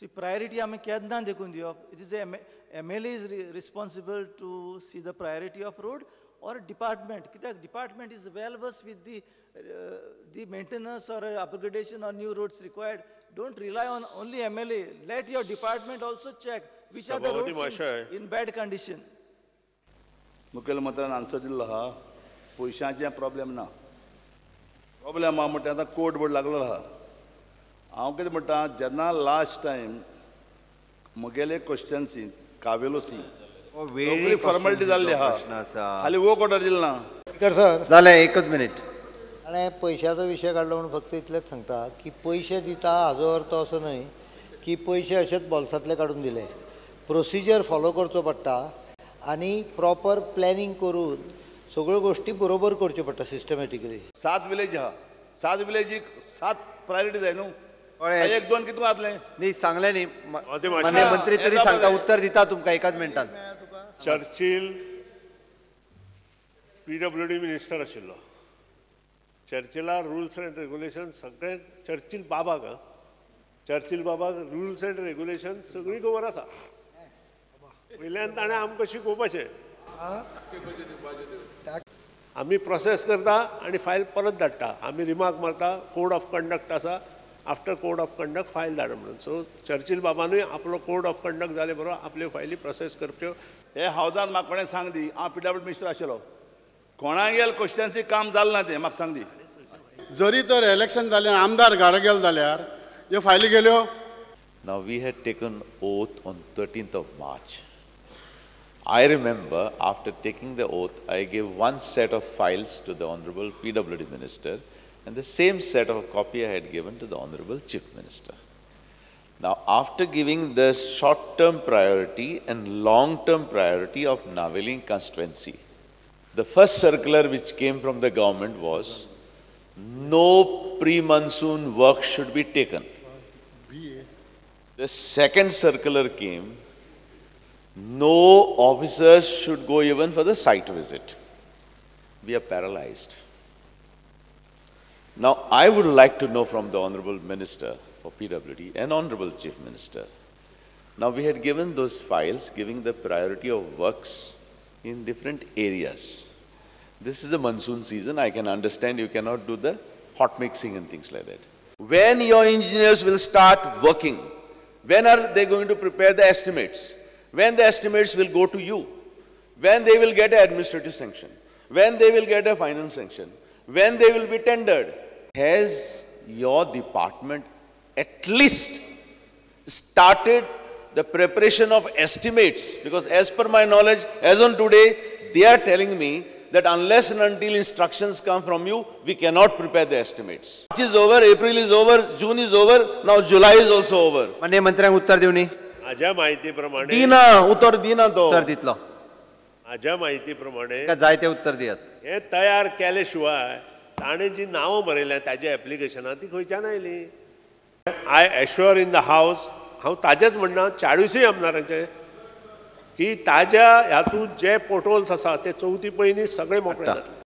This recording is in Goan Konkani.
सी प्रायोरिटी आमी केन्ना देखून दिवप? It is MLA is responsible to see the priority of road or department, कित्याक department is well versed with the maintenance or upgradation or new roads required. Don't rely on only MLA. Let your department also check which are the सभापती roads महाशय. in bad condition. मुखेलमंत्र्यान आन्सर दिल्लो आहा, पयशांचें प्रॉब्लेम ना. प्रॉब्लेम आहा म्हणटा आतां कोर्ट बोर्ड लागलेलो आहा. हांव कितें म्हणटा, जेन्ना लास्ट टायम म्हगेले क्वेश्चन्सीन कावेलोसी सगळी फॉर्मेलिटी जाल्ली आहा, प्रश्न आसा. खाली वर्क ऑर्डर दिल ना. Speaker sir. जालें, एकच मिनीट. ताणें पयशाचो विशय काडलो म्हणून फक्त इतलेंच सांगता की पयशे दिता हाजो अर्थ असो न्हय की पयशे अशेच बोल्सांतले काडून दिले. प्रोसिजर फॉलो करचो पडटा आनी प्रॉपर प्लॅनिंग करून सगळ्यो गोश्टी बरोबर करच्यो पडटा सिस्टमॅटिकली. सात विलेज आहा, सात विलेजीक सात प्रायोरिटी जाय न्हू. कळ्ळें. एक दोन कितून जातलें? न्ही, सांगलें न्ही. सभापती महाशय. माननीय मंत्री तरी सांगता, उत्तर दिता तुमकां एकाच मिनटान. चर्चिल पीडब्ल्यूडी मिनिस्टर आशिल्लो. चर्चिला रुल्स अँड रेग्युलेशन सगळे, चर्चिल बाबाक, आं, चर्चिल बाबाक रुल्स अँड रेग्युलेशन सगळी खबर आसा. वयल्यान ताणें आमकां शिकोवपाचें. आमी प्रोसेस करता आनी फायल परत धाडटा. आमी रिमार्क मारता, कोड ऑफ कंडक्ट आसा, after code of conduct file धाड म्हणून. सो चर्चिल बाबानूय आपलो कोड ऑफ कंडक्ट जाले बरोबर आपल्यो फायली प्रोसेस करच्यो. हे हावजान म्हाका कोणें सांग दी, हांव पीडब्ल्यू मिनिस्टर आशिल्लो, कोणागेर क्वेश्चन्सी काम जालें ना तें म्हाका सांग दी. जरी तर इलेक्शन जालें, आमदार घरा गेलो जाल्यार ह्यो फायली गेल्यो. Now, we had taken oath on 13th of March. I remember after taking the oath, I gave one set of files to the Honorable PWD Minister and the same set of copy I had given to the Honorable Chief Minister. Now, after giving the short-term priority and long-term priority of Navelim constituency, the first circular which came from the government was no pre-monsoon work should be taken. The second circular came, no officers should go even for the site visit. We are paralyzed. Now, I would like to know from the Honorable Minister for PWD and Honorable Chief Minister. Now, we had given those files giving the priority of works in different areas. This is the monsoon season. I can understand you cannot do the hot mixing and things like that. When your engineers will start working, when are they going to prepare the estimates? When the estimates will go to you? When they will get an administrative sanction? When they will get a finance sanction? When they will be tendered? Has your department at least started the preparation of estimates? Because as per my knowledge, as on today, they are telling me that unless and until instructions come from you, we cannot prepare the estimates. March is over, April is over, June is over, now July is also over. माननीय मंत्र्यांक उत्तर दिवनी. म्हाज्या म्हायती प्रमाणे दिना, उत्तर दिना तो. उत्तर दितलो. म्हाज्या म्हायती प्रमाणे ताका जाय तें उत्तर दियात. हें तयार केले शिवाय ताणें जी नांवां बरयल्या ताज्या एप्लिकेशनां ती खंयच्यान आयली? I assure in the house, हांव ताजेच म्हणना, 40ूय आमदारांचे की ताज्या हातूंत जे पोर्टहोल्स आसा ते चवथी पयलीं सगळे मोकळे जातले.